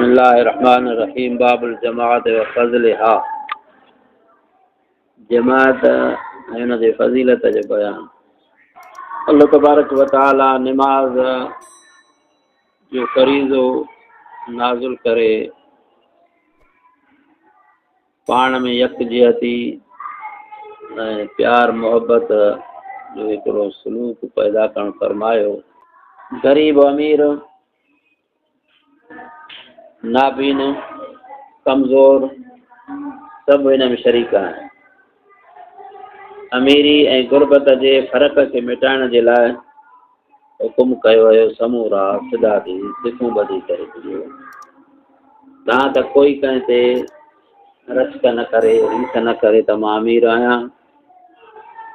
الله الرحمن الرحيم باب الجماعت وفضلها جماعت ۽ ان جي فضيلت جو بيان. الله تبارڪ وتعالي نماز جو فريضو نازل ڪري پاڻ ۾ يڪجهتي ۽ پيار محبت جو هڪڙو سلوڪ پيدا ڪرڻ فرمايو. غريب امير، نابين، ڪمزور سڀ هن ۾ شريڪ آهن. اميري ۽ غربت جي فرق کي مٽائڻ جي لاء حڪم ڪيو ويو سمورا سڌا ٿي صفون ٻڌي ڪري بيهو تان ته ڪوئي ڪنهن تي رشڪ نه ڪري، ريس نه ڪري ته مان امير آهيان،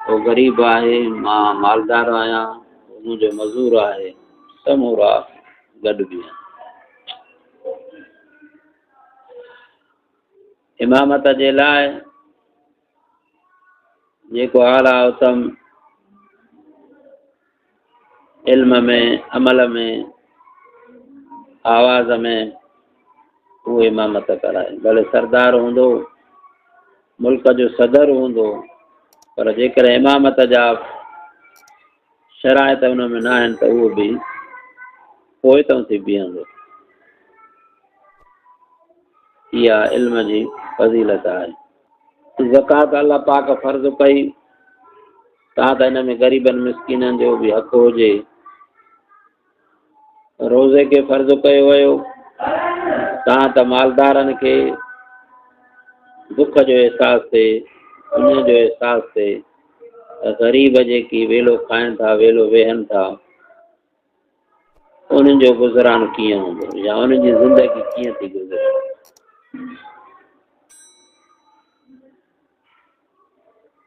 هو غريب آهي، مان مالدار آهيان، هو منهنجو مزور آهي، سمورا گڏ بيهن. امامت جي لاء جيڪو اعليٰ اتم علم ۾ عمل ۾ آواز ۾ اهو امامت ڪرائي ڀلي سردار هوندو ملڪ جو صدر هوندو پر جيڪڏهن امامت جا شرائط ان ۾ نه آهن ته اهو به پوئتو ٿي بيهندو. اها علم جي فضيلت آهي. زڪوات الله پاڪ فرض ڪئي تان ته ان ۾ غريبن مسڪينن جو به حق هجي. روزي کي فرض ڪيو ويو تان ته مالدارن کي بک جو احساس ٿئي، اڃ جو احساس ٿئي ته غريب جيڪي ويلو کائن ٿا ويلو ويهن ٿا انهن جو گذران ڪيئن هوندو يا انهن جي زندگي ڪيئن ٿي گذري.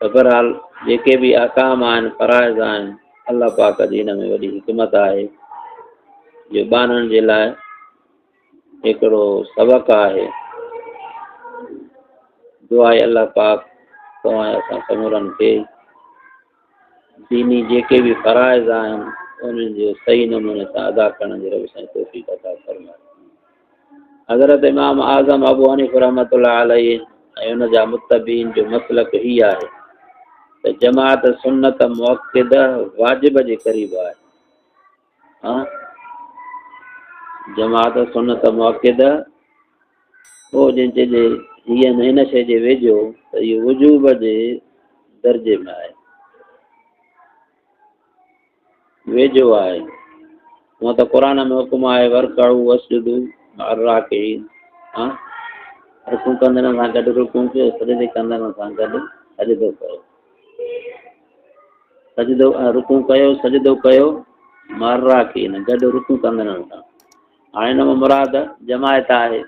ته بهرحال جيڪي به احڪام آهن فرائض آهن الله پاڪ جي ان ۾ وڏي حڪمت آهي جو ٻانهن جي لاء هڪڙو سبق آهي. دعا آهي الله پاڪ توهان ۽ اسان سمورن کي ديني جيڪي به فرائض آهن انهن جو صحيح نموني سان ادا ڪرڻ جي رب سائين توفيق عطا فرمائي. حضرت امام اعظم ابو حنيفه رحمة الله عليه ۽ ان جا متبعين جو مسلڪ هي آهي ته جماعت سنت مؤڪده واجب جي قريب آهي. ها جماعت سنت مؤڪده او جنهن چئجي هيء هن شيء جي ويجهو ته اهو وجوب جي درجي ۾ آهي. ويجهو آهي. هونء ته قرآن ۾ حڪم آهي ورڪعوا واسجدوا مع الراڪعين ها رڪوع ڪندڙن سان گڏ رڪوع ڪيو سجدي ڪندڙن سان گڏ سجدو ڪيو سجدو رڪوع ڪيو سجدو ڪيو مع الراڪعين گڏ رڪوع ڪندڙن سان هاڻي ان مان مراد جماعت آهي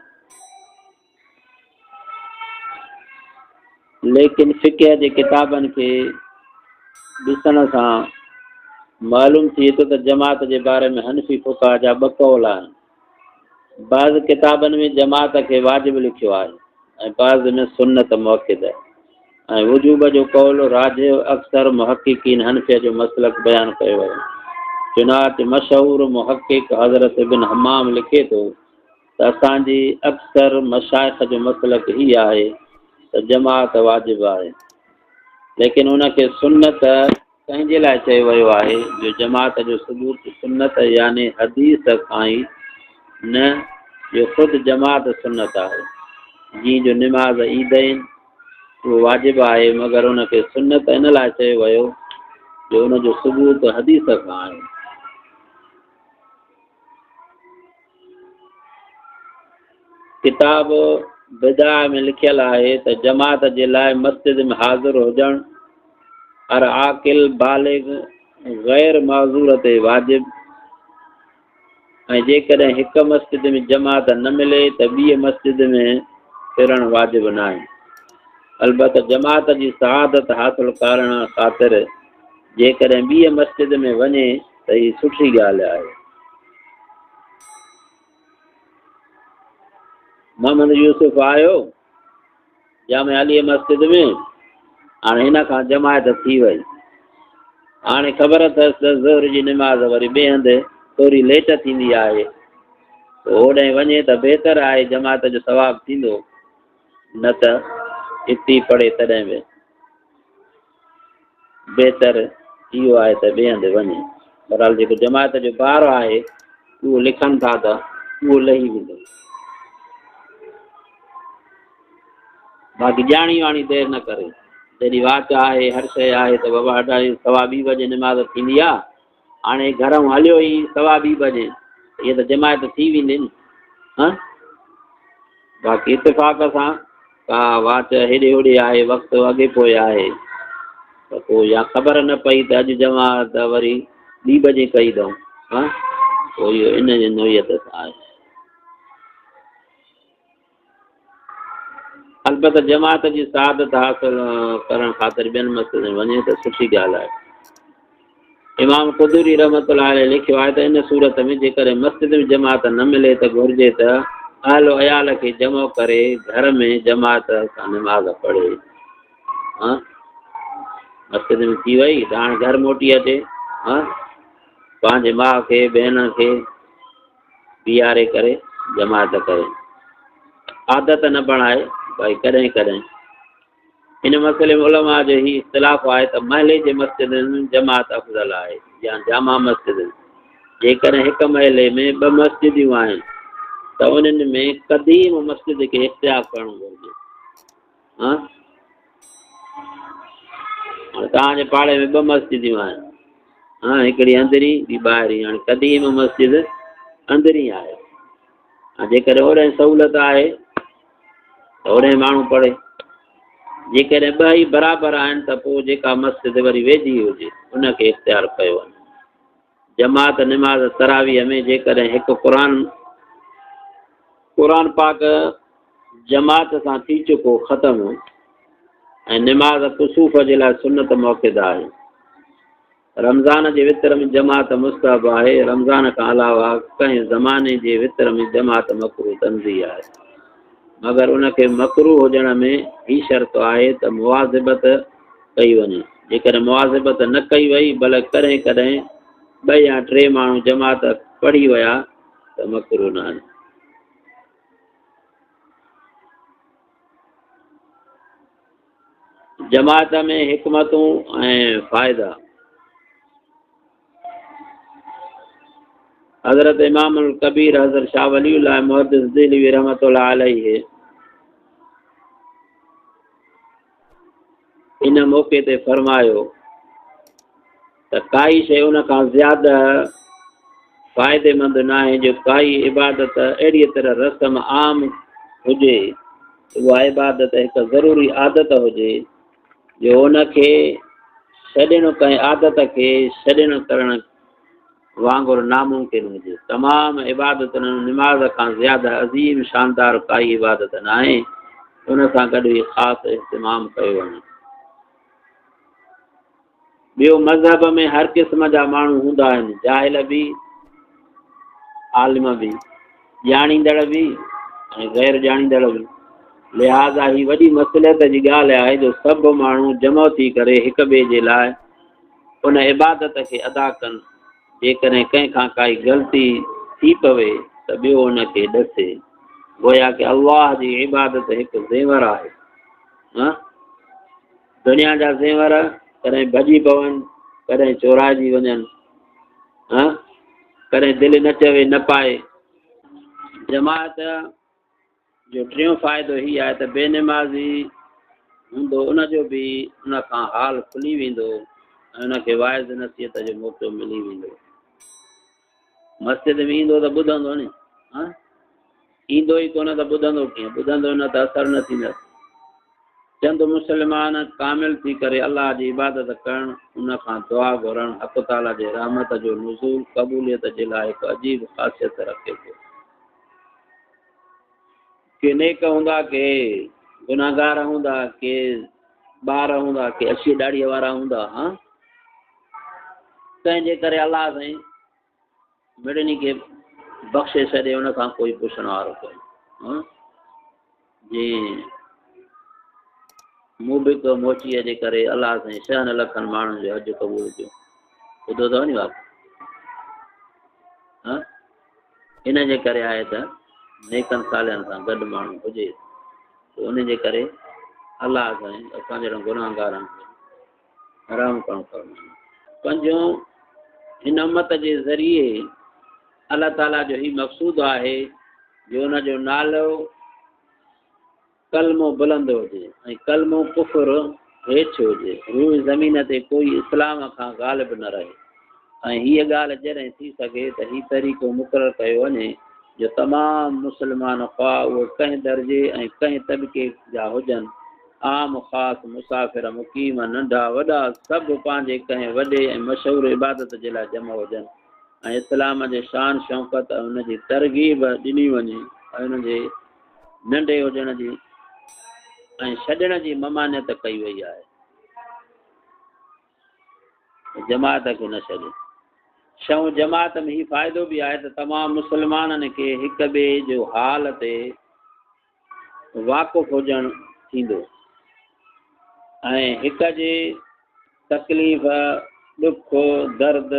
ليڪن فقه جي ڪتابن کي ڏسڻ سان معلوم ٿئي ٿو ته جماعت جي باري ۾ حنفي فقها جا ٻه قول آهن. بعض ڪتابن ۾ جماعت کي واجب لکيو آهي ۽ بعض ۾ سنت مؤڪده ۽ وجوب جو قول راجح اڪثر محققين حنفيه جو مسلڪ بيان ڪيو ويو. چنانچه مشهور محقق حضرت ابن همام لکي ٿو ته اسان جي اڪثر مشائخ جو مسلڪ هي آهي ته جماعت واجب آهي ليڪن ان کي سنت ڪنهن جي لاء چيو ويو آهي جو جماعت جو ثبوت سنت يعني حديث کان ئي نه جو خود جماعت سنت آهي جيئن جو نماز عيدين اهو واجب آهي مگر ان کي سنت ان لاء چيو ويو جو ان جو ثبوت حديث کان آهي. ڪتاب بداع ۾ لکيل آهي ته جماعت جي لاء مسجد ۾ حاضر هجڻ هر عاقل بالغ غير معذور تي واجب ۽ جيڪڏهن هڪ مسجد ۾ جماعت نه ملي ته ٻيء مسجد ۾ ڦرڻ واجب ناهي. البته جماعت جي سعادت حاصل ڪرڻ خاطر جيڪڏهن ٻيء مسجد ۾ وڃي ته هي سٺي ڳالهه آهي. محمد يوسف آيو جامع علي مسجد ۾ هاڻي هن کان جماعت ٿي وئي. هاڻي خبر اٿس ته ظهر جي نماز وري ٻئي هنڌ ٿوري ليٽ ٿيندي آهي. پوء هوڏانهن وڃي ته بهتر آهي، جماعت جو ثواب ٿيندو، نه ته اتي پڙهي تڏهن به بهتر اهو آهي ته ٻئي هنڌ وڃي. بهرحال جيڪو جماعت جو بار آهي اهو لکن ٿا ته اهو لهي ويندو. باقي ڄاڻي واڻي دير نه ڪري. جڏهن واچ آهي هر شيء آهي ته بابا اڍائي سوا ٻي بجي نماز ٿيندي آ، هاڻي گهرئون هليو ئي سوا ٻي بجي، هيء ته جماعت ٿي ويندي نه. ها باقي اتفاق سان ڪا واچ هيڏي هوڏي آهي، وقت اڳي پوء آهي ته پوء يا خبر نه پئي ته اڄ جماعت وري ٻي بجي ڪئي اٿئون، ها پوء اهو ان جي نوعيت سان آهي. البته جماعت جي سعادت حاصل ڪرڻ خاطر ٻين مسجدن ۾ وڃي ته سٺي ڳالهه آهي. امام قدوري رحمت الله عليه لکيو آهي ته ان صورت ۾ جيڪڏهن مسجد ۾ جماعت نه ملي ته گهرجي ته اهل و عيال کي جمع ڪري گهر ۾ جماعت سان نماز پڙهي. ها مسجد ۾ ٿي وئي ته هاڻي گهر موٽي اچي، ها پنهنجي ماء کي ڀيڻ کي بيهاري ڪري جماعت ڪري، عادت نه بڻائي ڀائي ڪڏهن ڪڏهن. ان مسئلي ۾ علماء جو هي اختلاف آهي ته محلي جي مسجدن ۾ جماعت افضل آهي يا جامع مسجد. جيڪڏهن هڪ محلي ۾ ٻه مسجديون آهن ته انهن ۾ قديم مسجد کي اختيار ڪرڻ گهرجي. ها هاڻي توهان جي پاڙي ۾ ٻه مسجديون آهن، ها هڪڙي اندرين ٻي ٻاهرين. هاڻي قديم مسجد اندرين آهي، ها جيڪڏهن اوڏانهن سهولت آهي ته اوڏانهن ماڻهو پڙهي. جيڪڏهن ٻه ئي برابر آهن ته پوء جيڪا مسجد وري ويجهي هجي ان کي اختيار ڪيو وڃي. جماعت نماز تراويح ۾ جيڪڏهن هڪ قرآن پاڪ جماعت سان ٿي چڪو ختم ۽ نماز ڪسوف جي لاء سنت مؤڪد آهي. رمضان جي وتر ۾ جماعت مستحب آهي. رمضان کان علاوه ڪنهن زماني جي وتر ۾ جماعت مڪروه تنزيه آهي، مگر ان کي مڪروه هجڻ ۾ هي شرط آهي ته مواظبت ڪئي وڃي. جيڪڏهن مواظبت نه ڪئي وئي بلڪ ڪڏهن ڪڏهن ٻه يا ٽي ماڻهو جماعت پڙهي ويا ته مڪروه نه آهي. جماعت ۾ حڪمتون ۽ فائدا. حضرت امام الڪبير حضرت شاہ ولي الله محدث دهلوي رحمت الله عليه ان موقعي تي فرمايو ته ڪائي شيء ان کان زياده فائديمند ناهي جو ڪائي عبادت اهڙيء طرح رسم عام هجي، اها عبادت هڪ ضروري عادت هجي جو ان کي ڇڏڻ ڪنهن عادت کي ڇڏڻ ڪرڻ وانگر ناممڪن هجي. تمام عبادتن نماز کان زياده عظيم شاندار ڪائي عبادت ناهي، ان سان گڏ هي خاص اهتمام ڪيو وڃي. ٻيو مذهب ۾ هر قسم جا ماڻهو هوندا آهن، جاهل به، عالم به، ڄاڻيندڙ به ۽ غير ڄاڻيندڙ به. لهٰذا هي وڏي مصلحت جي ڳالهه آهي جو سڀ ماڻهو جمع ٿي ڪري هڪ ٻئي جي لاء ان عبادت کي ادا ڪن. جيڪڏهن ڪنهن کان ڪائي غلطي ٿي پوي ته ٻيو ان کي ڏسي. گويا ڪه الله جي عبادت هڪ زيور آهي. ها دنيا جا زيور ڪڏهن ڀڄي پون، ڪڏهن چورائجي وڃن، ها ڪڏهن دل نه چوي نه پائي. جماعت جو ٽيون فائدو هي آهي ته بي نمازي هوندو ان جو به ان کان حال کلي ويندو ۽ ان کي واعظ نصيحت جو موقعو ملي ويندو. مسجد ۾ ايندو ته ٻڌندو ني، ها ايندو ئي ڪونه ته ٻڌندو ڪيئن؟ ٻڌندو نه ته اثر نه ٿيندس. چند مسلمان ڪامل ٿي ڪري الله جي عبادت ڪرڻ، ان کان دعا گهرڻ، حق تعاليٰ جي رحمت جو نزول قبوليت جي لاء هڪ عجيب خاصيت رکي ٿو. ڪي نيڪ هوندا، ڪي گناهگار هوندا، ڪي ٻار هوندا، ڪي اڇي ڏاڙهيء وارا هوندا، ها تنهن جي ڪري الله سائين مڙني کي بخشي ڇڏي، ان کان ڪوئي پڇڻ وارو ڪونهي. ها جي موبق موچيء جي ڪري الله سائين ڇهن لکن ماڻهن جو حج قبول ڪيو. ٻڌو اٿو ني واقعو؟ ها ان جي ڪري آهي ته نيڪن صالحن سان گڏ ماڻهو هجي ته ان جي ڪري الله سائين اسان جهڙن گناهگارن کي حرام ڪرڻ فرمائي. پنجون، هن امت جي ذريعي الله تعاليٰ جو هي مقصود آهي جو ان جو نالو ڪلمو بلند هجي ۽ ڪلمو ڪفر هيٺ هجي، روء زمين تي ڪوئي اسلام کان غالب نه رهي ۽ هيء ڳالهه جڏهن ٿي سگهي ته هي طريقو مقرر ڪيو وڃي جو تمام مسلمان خواه اهي ڪنهن درجي ۽ ڪنهن طبقي جا هجن، عام خاص، مسافر، مقيم، ننڍا وڏا سڀ پنهنجي ڪنهن وڏي ۽ مشهور عبادت جي لاء جمع هجن ۽ اسلام جي شان شوڪت ۽ ان جي ترغيب ڏني وڃي ۽ ان جي ننڍي هجڻ جي ۽ ڇڏڻ جي ممانعت ڪئي وئي آهي. جماعت کي نه ڇڏي. ڇهون، جماعت ۾ هي فائدو به آهي ته تمام مسلمانن کي هڪ ٻئي جو حال تي واقف هجڻ ٿيندو ۽ هڪ جي تڪليف، ڏک، درد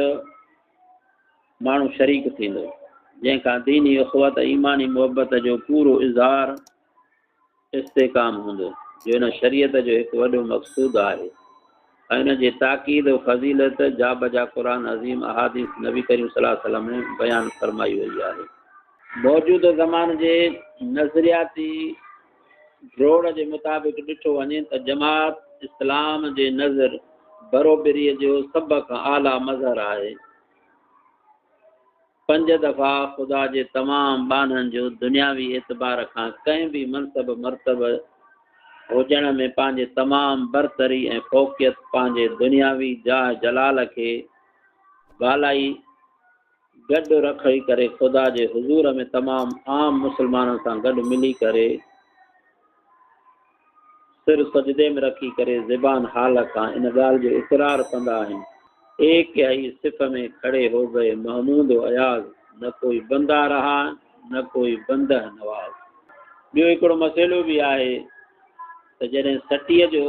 ماڻهو شريڪ ٿيندو، جنهن کان ديني اخوت ۽ ايماني محبت جو پورو اظهار استحڪام هوندو، جو ان شريعت جو هڪ وڏو مقصود آهي ۽ ان جي تاڪيد و فضيلت جابجا قرآن عظيم احاديث نبي ڪريم صلي الله عليه وسلم ۾ بيان فرمائي وئي آهي. موجوده زمان جي نظرياتي ڊوڙ جي مطابق ڏٺو وڃي ته جماعت اسلام جي نظر بروبريء جو سڀ کان اعليٰ مظهر آهي. پنج دفعا خدا جي تمام ٻانهن جو دنياوي اعتبار کان ڪنهن به منصب مرتبه هجڻ ۾ پنهنجي تمام برتري ۽ فوقيت پنهنجي دنياوي جاه جلال کي والائي گڏ رکي ڪري خدا جي حضور ۾ تمام عام مسلمانن سان گڏ ملي ڪري سر سجدي ۾ رکي ڪري زبان حال کان ان ڳالهه جو اقرار ڪندا آهن. ايڪ هي صف ۾ کڙي هو گئي محمود و اياز، نه ڪوئي بنده رها نه ڪوئي بنده نواز. ٻيو هڪڙو مسئلو به آهي ته جڏهن سٽيء جو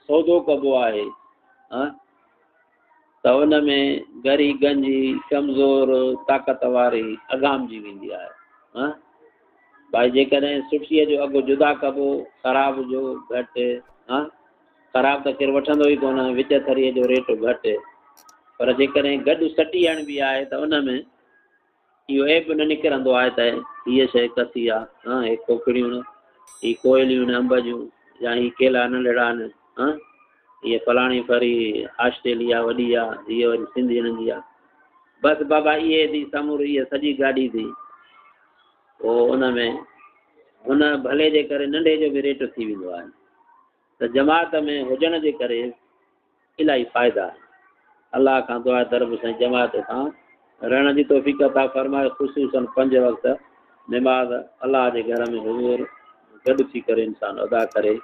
سودو ڪبو آهي ته ان ۾ گري گنجي ڪمزور طاقت واري اگهامجي ويندي آهي. ڀائي جيڪڏهن سٺي جو اگهه جدا ڪبو خراب جو گهٽ، خراب ته ڪير وٺندو ئي ڪونه، وچ ٿريء جو ريٽ گهٽ، پر جيڪڏهن گڏ سٽي هڻبي آهي ته ان ۾ اهو عيب نه نڪرندو آهي ته هيء شيء ڪسي آهي، هي کوکڙيون آهن، هي ڪوئليون آهن انب جون، يا هي ڪيلا ننڍڙا آهن، هيء فلاڻي ڦري آسٽريليا وڏي آهي، هيء وري سنڌ هنن جي آهي. بس بابا اهي ٿي سموري هيء سڄي گاڏي ٿي. پوء ان ۾ هن ڀلي جي ڪري ننڍي جو به ريٽ ٿي ويندو آهي ته جماعت ۾ هجڻ جي ڪري الاهي فائدا آهن. الله کان دعا ته رب سائين جماعت سان رهڻ جي توفيق عطا فرمائي، خصوصا پنج وقت نماز الله جي گهر ۾ حضور گڏ ٿي ڪري انسان ادا ڪري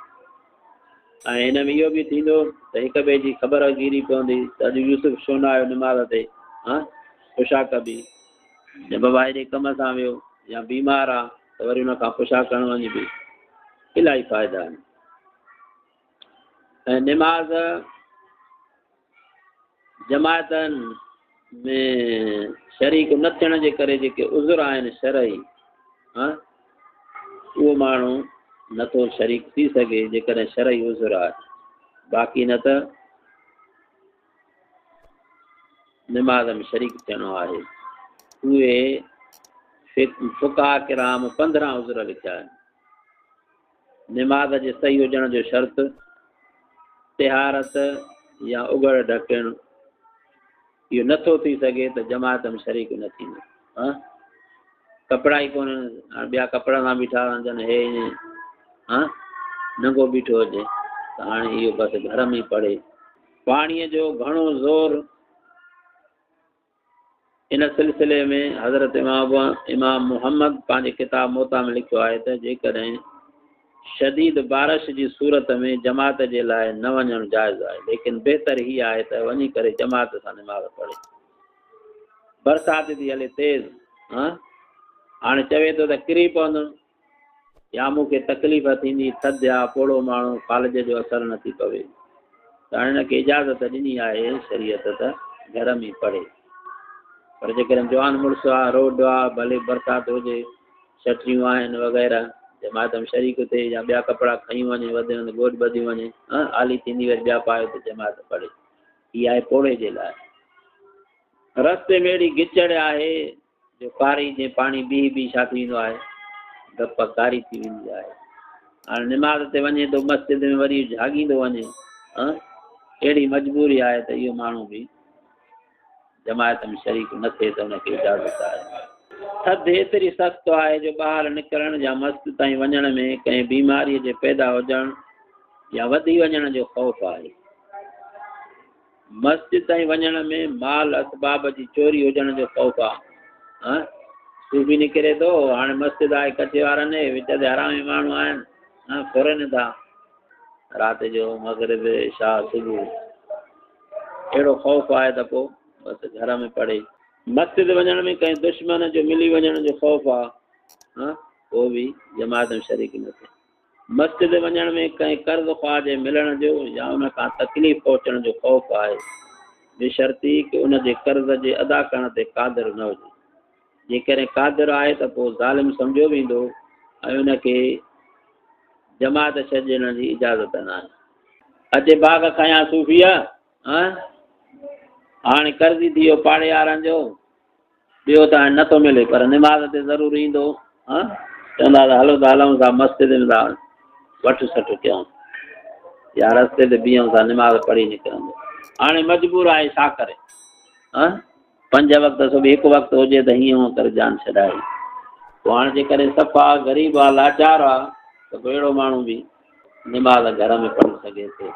۽ هن ۾ اهو به ٿيندو ته هڪ ٻئي جي خبر گيري پوندي ته اڄ يوسف ڇو نه آيو نماز تي، ها پڇا ڪبي يا بابا هيڏي ڪم سان ويو يا بيمار آ ته وري ان کان پڇا ڪرڻ وڃبي. الاهي فائدا آهن. ۽ نماز جماعتن ۾ شريڪ نه ٿيڻ جي ڪري جيڪي عذر آهن شرعي، ها اهو ماڻهو نٿو شريڪ ٿي سگهي جيڪڏهن شرعي عذر آهي، باقي نه ته نماز ۾ شريڪ ٿيڻو آهي. اهي فقها ڪرام 15 عذر لکيا آهن. نماز جي صحيح هجڻ جو شرط طهارت يا اگهڙ ڍڪڻ، اهو نٿو ٿي سگهي ته جماعت ۾ شريڪ نه ٿيندو. ها ڪپڙا ئي ڪونهن، هاڻي ٻيا ڪپڙا سان بيٺا هجن، هي ائين ها ننگو بيٺو هجي ته هاڻي اهو بس گهر ۾ ئي پڙهي. پاڻيء جو گهڻو زور ان سلسلي ۾ حضرت امام محمد پنهنجي ڪتاب موطا ۾ لکيو آهي ته جيڪڏهن شديد بارش جي صورت ۾ جماعت جي لاء نه وڃڻ جائز آهي، ليڪن بهتر هي آهي ته وڃي ڪري جماعت سان نماز پڙهي. برسات ٿي هلي تيز، ها هاڻي چوي ٿو ته ڪري پوندم يا مون کي تڪليف ٿيندي، ٿڌ آ، پوڙهو ماڻهو، فالج جو اثر نه ٿي پوي، ته هاڻي هن کي اجازت ڏني آهي شريعت ته گهر ۾ پڙهي. پر جيڪڏهن جوان مڙس آ، روڊ آ، ڀلي برسات هجي، ڇٽريون آهن وغيره، جماعت ۾ شريڪ ٿئي يا ٻيا ڪپڙا کڻي وڃي، وڌ ۾ وڌ گوڏ ٻڌي وڃي، آلي ٿيندي وري ٻيا پايو ته جماعت پڙهي. هي آهي پوڙهي جي لاء. رستي ۾ اهڙي گچڙ آهي جو ڪاري جنهن پاڻي بيهي بيهي ڇا ٿي ويندو آهي، گپ ڪاري ٿي ويندي آهي. هاڻي نماز تي وڃي ٿو مسجد ۾ وري جهاڳيندو وڃي، اهڙي مجبوري آهي ته اهو ماڻهو به جماعت ۾ شريڪ نه ٿئي ته ان کي اجازت آهي. ٿڌ ايتري سخت آهي جو ٻاهر نڪرڻ يا مسجد تائين وڃڻ ۾ ڪنهن بيماريء جي پيدا هجڻ يا وڌي وڃڻ جو خوف آهي. مسجد تائين وڃڻ ۾ مال اسباب جي چوري هجڻ جو خوف آهي. صوفي نڪري ٿو، هاڻي مسجد آهي ڪچي وارن جي، وچ تي حرامي ماڻهو آهن، ڦرن ٿا. رات جو مغرب، عشاء، صبح اهڙو خوف آهي ته پوء بس گهر ۾ پڙهي. مسجد وڃڻ ۾ ڪنهن دشمن جو ملي وڃڻ جو خوف آهي، پوء به جماعت ۾ شريڪ نه ٿئي. مسجد وڃڻ ۾ ڪنهن قرض خواهه جي ملڻ جو يا ان کان تڪليف پهچڻ جو خوف آهي، بشرطيڪ ان جي قرض جي ادا ڪرڻ تي قادر نه هجي. جيڪڏهن قادر آهي ته پوء ظالم سمجهيو ويندو ۽ ان کي جماعت ڇڏڻ جي اجازت ناهي. اچي باغ کنيا صوفيء، هاڻي قرضي ٿي ويو پاڙي وارن جو. ٻيو ته هاڻي نٿو ملي پر نماز تي ضرور ايندو. چوندا ته هلو ته هلون ٿا مسجد ۾ ٿا وٺ سٺ ڪيون يا رستي تي بيهون ٿا نماز پڙهي نڪرندو. هاڻي مجبور آهي ڇا ڪري؟ پنج وقت سو به هڪ وقت هجي ته هيئن هونئن ڪري جان ڇڏائي. پوء هاڻي جيڪڏهن صفا غريب آ لاچار آ ته پوء اهڙو ماڻهو به نماز گهر ۾ پڙهي سگهي ٿو.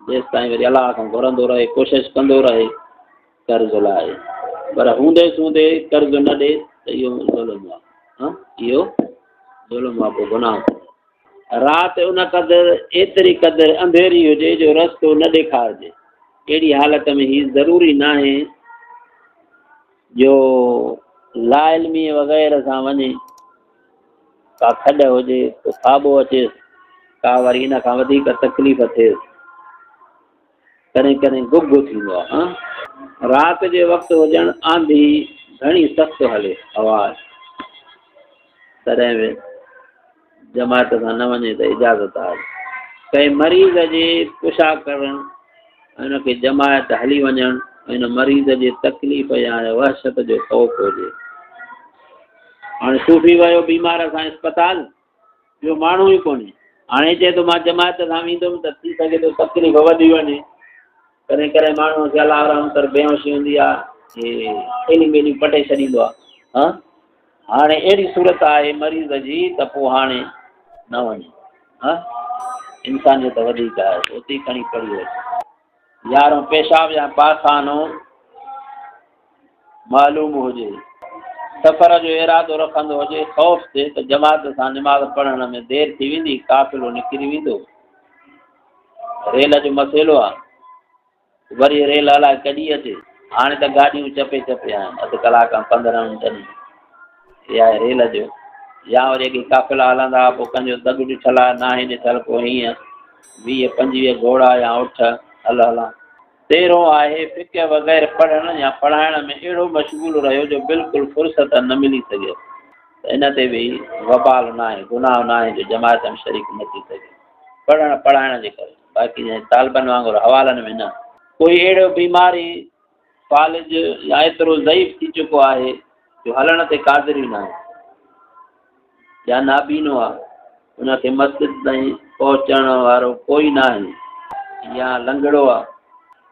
جيستائين وري الله کان گهرندو رهي ڪوشش ڪندو رهي قرض لاء، پر هوندي سوندي قرض نه ڏي ته اهو ظلم آ. اهو ظلم آ پوء گناهه ٿيندو. رات ان قدر ايتري قدر انڌيري هجي جو رستو نه ڏيکارجي. اهڙي حالت ۾ هي ضروري ناهي جو لاعلميء وغيره سان وڃي ڪا کڏ هجي ڪو کاٻو اچيس ڪا وري ان کان وڌيڪ تڪليف ٿئيس. ڪڏهن ڪڏهن گگهه ٿيندو آهي. رات جي وقت هجڻ آنڌي گهڻي سخت هلي هوا تڏهن به جماعت سان نه وڃي ته اجازت آهي. ڪنهن مريض جي پڇا ڪرڻ ۽ ان کي جماعت هلي وڃڻ ۽ ان مريض جي تڪليف يا وحشت جو خوف هجي. هاڻي صوفي ويو بيمار سان اسپتال، ٻيو ماڻهو ئي ڪونهي. هاڻي چئي ٿو مان جماعت سان ويندم ته ٿي سگهي ٿو تڪليف وڌي وڃي. ڪڏهن ڪڏهن ماڻهوء کي الله رحم ڪر بيهوشي هوندي آهي، هي ٿيلهيون ٻيلهيون پٽي ڇڏيندو آهي. ها هاڻي اهڙي صورت آهي مريض جي ته پوء هاڻي نه وڃي. ها انسانيت وڌيڪ آهي، اتي کڻي پڙهي اچ. يارهون پيشاب يا پاخانو معلوم هجي. سفر جو ارادو رکندو هجي، خوف ٿئي ته جماعت سان نماز پڙهڻ ۾ دير ٿي ويندي، قافلو نڪري ويندو. ريل جو مسئلو آ، وري ريل الائي ڪڏهن اچي. هاڻي ته گاڏيون چپي چپي آهن، اڌ ڪلاڪ ۽ 15 منٽن ۾. اها آهي ريل جو. يا وري اڳي قافلا هلندا هئا، پوء ڪنهن جو دڳ ڏٺل آهي، ناهي ڏٺل، پوء هيئن 20 25 گهوڙا يا اٺ هل هلان. تيرهون آهي فقه وغيره پڙهڻ يا پڙهائڻ ۾ اهڙو مشغول رهيو جو بلڪل فرصت نه ملي سگهيس ته ان تي به وبال ناهي، گناهه ناهي جو جماعت ۾ شريڪ نه ٿي سگهي پڙهڻ پڙهائڻ جي ڪري، باقي جنهن طالبن وانگر حوالن ۾ نه. ڪوئي اهڙو بيماري، فالج يا ايترو ضعيف ٿي چڪو آهي جو هلڻ تي قادر ئي ناهي يا نابينو آهي، ان کي مسجد تائين پهچڻ وارو ڪوئي ناهي يا لنگڙو آهي،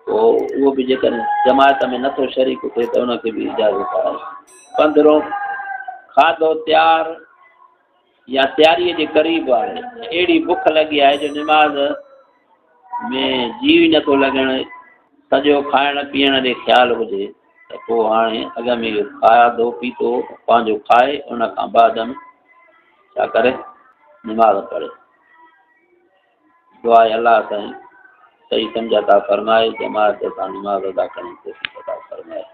پوء اهو به جيڪڏهن جماعت ۾ نٿو شريڪ ٿئي ته ان کي به اجازت آهي. پندرهون، کاڌو تيار يا تياريء جي قريب آهي، اهڙي بک لڳي آهي جو نماز ۾ جيء ئي نٿو لڳڻ، سڄو کائڻ پيئڻ ڏي خيال هجي ته پوء هاڻي اڳ ۾ اهو کاڌو پيتو پنهنجو کائي ان کان بعد ۾ ڇا ڪري نماز پڙهي. دعا آهي الله سائين صحيح سمجهه عطا فرمائي، جماعت سان نماز ادا ڪرڻ جي توفيق عطا فرمائي.